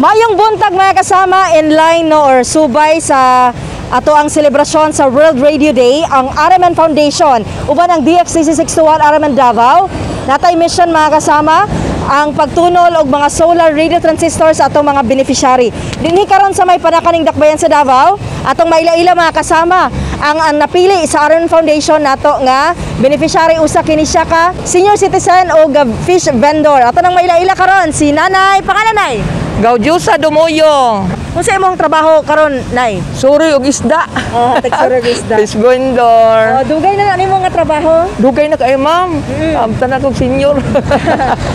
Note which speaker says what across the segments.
Speaker 1: Mayong buntag, mga kasama. In line, no, or subay sa ato ang selebrasyon sa World Radio Day, ang RMN Foundation uban ang DXCC 621 RMN Davao natay mission, mga kasama, ang pagtunol og mga solar radio transistors sa atong mga beneficiary. Dinhi karon sa may Panacan ning Dakbayan sa Davao, atong maila-ila, mga kasama, ang napili sa RMN Foundation nato nga beneficiary. Usa kini siya ka senior citizen o fish vendor. Ato nang maila-ila karon si Nanay. Pangalan, Nay?
Speaker 2: Gaudiusa Dumoyo.
Speaker 1: Unsa imong trabaho karon, Nay?
Speaker 2: Suri og isda.
Speaker 1: Oh, tagsuri og isda.
Speaker 2: Fish vendor.
Speaker 1: Oh, dugay na na nimo nga trabaho?
Speaker 2: Dugay na kay, ma'am. Amtan na kog senior.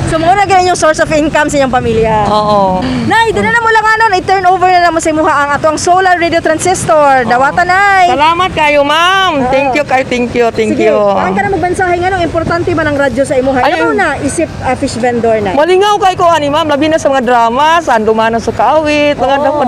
Speaker 1: So mao na gyud yung source of income sa inyong pamilya.
Speaker 2: Oo.
Speaker 1: Nay, di na na mo lang ano, i-turn over na mo sa imuha ang atong solar radio transistor. Dawata, Nay.
Speaker 2: Salamat kayo, ma'am. Thank you kayo, thank you, thank
Speaker 1: Sige,
Speaker 2: you.
Speaker 1: paan ka na magbansahe nga nung importante man ang radyo sa imuha?
Speaker 2: Ay,
Speaker 1: Ikaw na isip fish vendor na.
Speaker 2: Malingaw kay ko ani, ma'am, labi na sa mga drama, sa Andumanan sa Kawit, mga dapat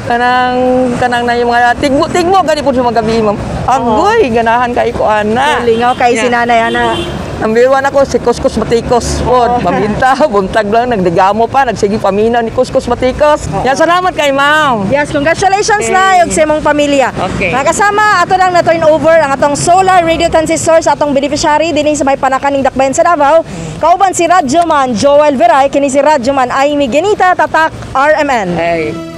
Speaker 2: kanang kanang na yung mga tigmo tigmo gani po sa mga gabi, ma'am. Agoy, ganahan kay ko ana.
Speaker 1: Lingaw kay si Nanay ana.
Speaker 2: Number one ako, si Kuskus Matikos. Pod, maminta, buntag lang, nagdigamo pa, nagsige paminaw ni Kuskus Matikos. Yan, salamat kay ma'am.
Speaker 1: Yes, congratulations, Nay, ug sa imong pamilya.
Speaker 2: Okay.
Speaker 1: Mga kasama, ato lang na turn over ang atong solar radio transistor sa atong beneficiary dinhi sa may Panacan ning Dakbayan sa Davao. Kauban si Radyoman Joel Veray, kini si Radyoman Amy Genita, Tatak RMN.
Speaker 2: Hey.